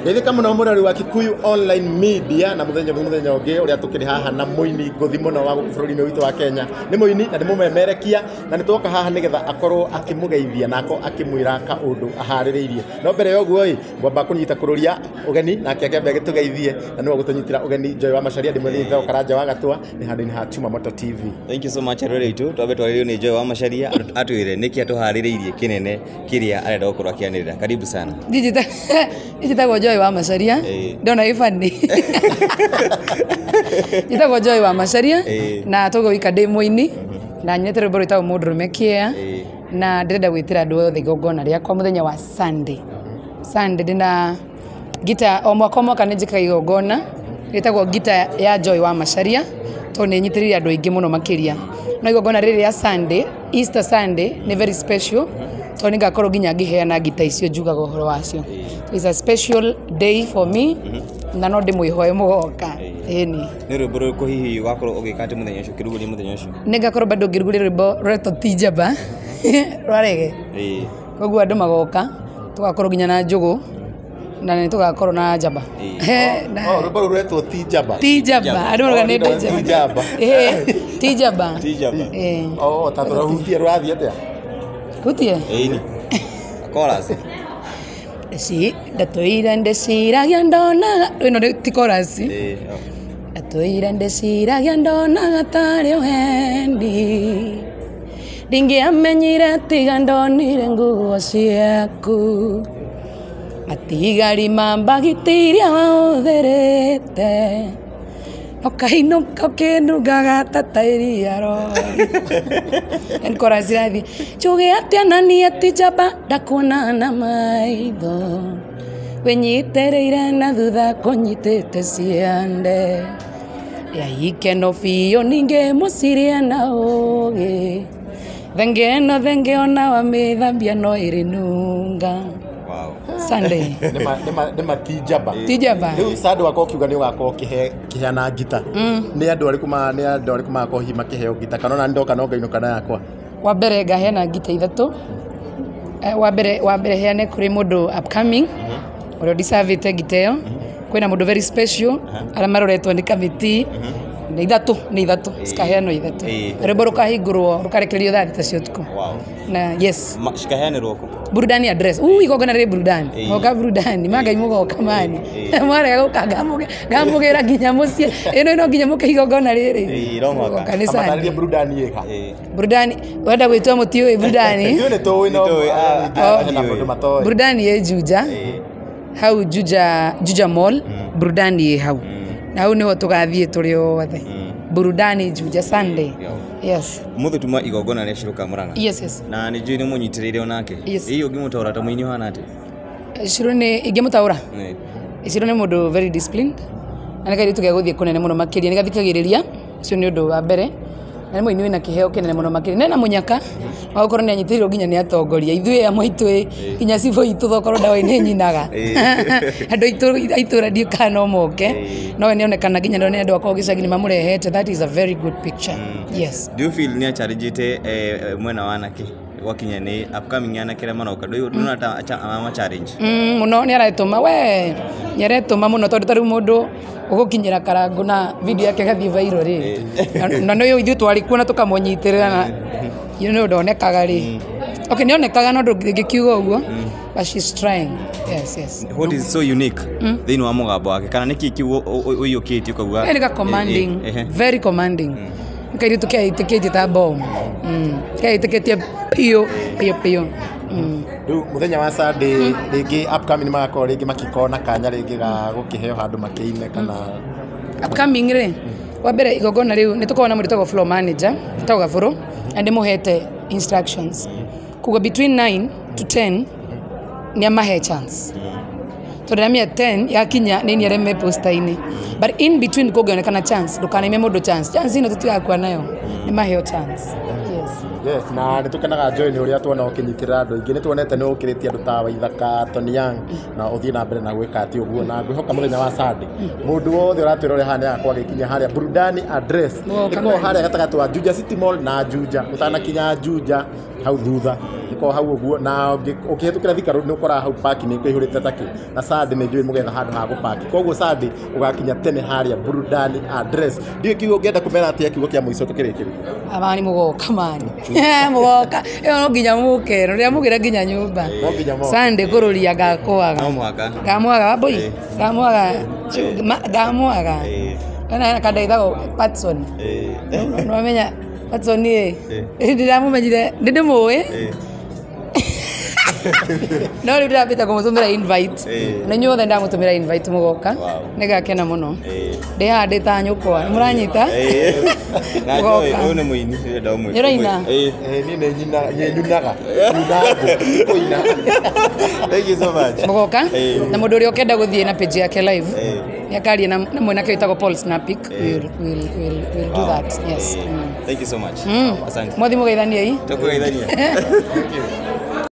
Geithĩka mũno mũrori wa Kikuyu Online Media na mũthenya mũthenya ũngĩ ũrĩa tũkĩrĩ haha na mũini ngũthi mũno wa gũkũ bũrũri-inĩ witũ wa Kenya. Nĩ mũini na nĩ mũmemerekia na nĩ twoka haha nĩgetha akorwo akĩmũgeithia na akorwo akĩmwĩra kaũndũ aharĩrĩirie. No mbere ya ũguo ĩ, ngwamba kũnyita kũrũria ũgeni nake akĩambe agĩtũgeithie na nĩwe ũgũtũnyitĩra ũgeni Joy wa Macharia, ndĩmwĩrĩte njĩtagwo Karanja wa Gatua, nĩ handũ-inĩ ha Chuma Moto TV. Thank you so much arore aitũ. Twambe twarĩrio nĩ Joy wa Macharia atwĩre nĩkĩ atũharĩrĩirie kĩnene kĩrĩa arenda gũkorwo akĩanĩrĩra. Karibu sana. Njĩtagwo Joy wa Macharia. Ndona ĩbani. Njĩtagwo Joy wa Macharia na tũgũika ndĩ mũini na nyinĩte rwĩmbo rwĩtagwo Mũndũrũme Kĩea na ndĩrenda gwĩtĩra andũ othe igongona rĩakwa mũthenya wa Sunday. Sunday ndĩna ngita o mwaka o mwaka nĩ njĩkaga igongona rĩtagwo ngita ya Joy wa Macharia tondũ nĩ nyitĩrĩire andũ aingĩ mũno makĩria. No igongona rĩrĩ rĩa Sunday, Easter Sunday nĩ very special tondũ nĩ ngakorwo nginya ngĩheana ngita icio njugaga ũhoro wacio. It's a special day for me na no ndĩmwĩhoe mũgoka. Ĩni. Nĩ rwĩmbo rũrĩkũ hihi ũgakorwo ũgĩka atĩ mũthenya ũcio, ũkĩrugũria mũthenya ũcio? Nĩ ngakorwo bado ngĩrugũria rwĩmbo rwetwo Ti Njamba rwa reggae. Koguo andũ magoka tũgakorwo nginya na njũgũ na nĩ tũgakorwo na njamba. Oh, rwĩmbo rũu rwetwo Ti Njamba. Ti Njamba, andũ marauga nĩ Ti njamba. Njamba. Ti Njamba. Ti Njamba. Oh, ta tũrahutie rũrathiĩ atĩa? Hutie? Ĩni. Chorus. Ndatũire ndĩciragia ndonaga ĩno nĩ ti chorus. Ndatũire ndĩciragia ndonaga tarĩ ũheni, ndingĩamenyire tiga ndonire nguo ciaku, matigari ma mbagiti iria wahũthĩrĩte, ũkainũka ũkĩnungaga ta tairi ya rori. Then chorus ĩrathiĩ, njuge atĩa na niĩ ti njamba ndakuona na maitho, wĩnyitĩrĩire na thutha kũnyitĩte ciande, ya ikeno biũ ningĩ mũcirie na ũgĩ, thenge ĩno thenge ona wamĩthambia no ĩrĩ nunga. Wow. Sunday. Nĩ ma Ti Njamba. Ti Njamba. Rĩu Sunday wakorwo ũkiuga nĩ ũgakorwo ũkĩheana ngita. Nĩ andũ arĩkũ ma nĩ andũ arĩkũ magakorwo hihi makĩheo ngita kana ona ndoka no ngainũka na yakwa? Wa mbere ngaheana ngita ithatũ. Wa mbere heane kũrĩ mũndũ upcoming ũrĩa ũdeservĩte ngita ĩyo. Kwĩna mũndũ very special arĩa maroretwo nĩ kamĩtĩ. Nĩ ithatũ, nĩ ithatũ, cikaheanwo ithatũ. Rwĩmbo rũkahingũrwo rũkarekererio thaa 6 cia ũtukũ. Na yes. Cikaheanĩrwo kũ? Burudani address. Igongona rĩrĩ burudani. Mũgoka burudani, mangai mũgoka mani. Mwarega gũka ngamũgĩra nginya mũciĩ. Ĩno no nginya mũke igongona rĩrĩ. Ĩĩ, no mũhaka. Mũgoka nĩ Sunday. Amatarĩrie burudani ĩha. Burudani, wenda gwĩtwo mũtiũĩ burudani? Ithuĩ nĩ tũĩ no Nĩ tũĩ, hena mũndũ matoĩ. Burudani ĩ Juja. Hau Juja, Juja Mall, burudani ĩ hau. Na hau nĩho tũgathiĩ tũrĩ othe. Burudani Juja Sunday. Yes. Mũthĩ tuma igongona rĩa Shiro Kamũrang'a. Yes. Na nĩ njũĩ nĩ mũnyitĩrĩire onake. Yes. Ĩĩ ũngĩmũtaũra ta mũini ũhana atĩa? Shiro nĩ ingĩmũtaũra? Shiro nĩ mũndũ very disciplined. Na nĩ kairĩtu ge gũthiĩ kũnene mũno makĩria, nĩ gathikagĩrĩria, ũcio nĩ ũndũ wa mbere. Na nĩ mũini wĩna kĩheo kĩnene mũno makĩria. Nena mũnyaka wa gũkorwo nĩ anyitĩrĩirwo nginya nĩ atongoria. Ithuĩ amwe aitũ ĩ, nginya cibũ itũ tokorwo ndawa-inĩ nyinaga. Andũ aitũ a itũra ndiũĩ kana no moke. No we nĩonekana nginya nĩ andũ akorwo gĩcagi nĩ mamũrehete. That is a very good picture. Yes. Do you feel nĩ acharĩnjĩte mwena wa anake gwakinya nĩ upcoming anake arĩa maroka? Ndũrona ta ama challenge? Mũno nĩ aretũma we, nĩ aretũma mũno tondũ ta rĩu mũndũ ũgũkinyĩra karangũ na video yake ĩgathiĩ viral rĩ. Na nĩ ithuĩ twarĩ kuo na tũkamũnyitĩrĩra na you know ndonekaga rĩ. Okay, nĩ onekaga no ndũngĩkiuga ũguo. But she's trying. Yes. What is so unique thĩinĩ wa mũgambo wake kana nĩkĩ kĩu ũiyũkĩtie ũkauga? Nĩ ka commanding, very commanding. Nĩ kairĩtu keĩtĩkĩtie ta bomb. Keĩtĩkĩtie biũ biũ biũ. Rĩu mũthenya wa Sunday rĩngĩ upcoming magakorwo rĩngĩ makĩkorwo na kanya rĩngĩ ga gũkĩheo handũ makĩine kana Upcoming rĩ, wa mbere igongona rĩu nĩ tũkoragwo na mũndũ wĩtagwo floor manager, wĩtagwo Gabũrũ, na ndĩmũhete instructions. Koguo between 9 to 10 nĩ amahe chance. Tondũ ndamia 10 yakinya nĩ niĩ arĩa me poster-inĩ. But in between kũngĩonekana chance, ndũkanaime mũndũ chance. Chance ĩno tũtigakua nayo. Nĩ maheo chance. Yes. Yes, na nĩ tũkenaga Joy nĩ ũrĩa tuona ũkĩnyitĩrĩra andũ aingĩ. Nĩ tuonete nĩ ũkĩrĩtie andũ ta Waithaka, Tony Young na ũthiĩ na mbere na gwĩka atĩ ũguo na ngwĩhoka mũthenya wa Sunday mũndũ wothe ũratwĩrore haha nĩ agakorwo agĩkinya harĩa Burudani address Mũgoka ĩkoragwo mani. harĩa gatagatĩ wa Juja City Mall na Juja ũtanakinya Juja hau thutha. Ĩkoragwo hau ũguo na ũkĩhĩtũkĩra Thika Road nĩ ũkoraga hau parking nĩ kũihũrĩte takĩ na Sunday nĩ njũĩ mũgetha handũ ha gũpaki, koguo Sunday ũgakinya tene harĩa Burudani Address. Ndiũĩ kiugo ũngĩenda kũmera atĩa, kiugo kĩa mũico tũkĩrĩkĩrĩria. Amani mũgoka mani mũgoka ĩyo no nginya mũke rĩrĩa mũgĩre nginya nyũmba. No nginya moke. Sunday kũrũria ngakwaga. No mũhaka. Ngamwaga wambui, ngamwaga, ngamwaga. Kana hena kandaithagwo Patson. Nĩwamenya Patson ĩ ndĩramũmenyire, ndĩndĩmũĩ no rĩu ndĩrambĩte kũmũtũmĩra invite. Na inyuothe ndamũtũmĩra invite mũgoka. Nĩngakena mũno. Ndĩ haha ndĩ ta nyũkwa, nĩmũranyita. Na Mũgoka. Joy, ũyũ nĩ mũini ndĩrenda ũmwĩre. Nĩ ũraina? Niĩ nĩ nyunaga nyunangũ kũina. Thank you so much. Mũgoka na mũndũ ũrĩa ũkenda gũthiĩ na page yake live nĩakaria na mwanake wĩtagwo Paul Snapik. We'll do that, yes. Thank you so much. Asante. Mwathi mũgeithaniei. Tũkũgeithania. Thank you.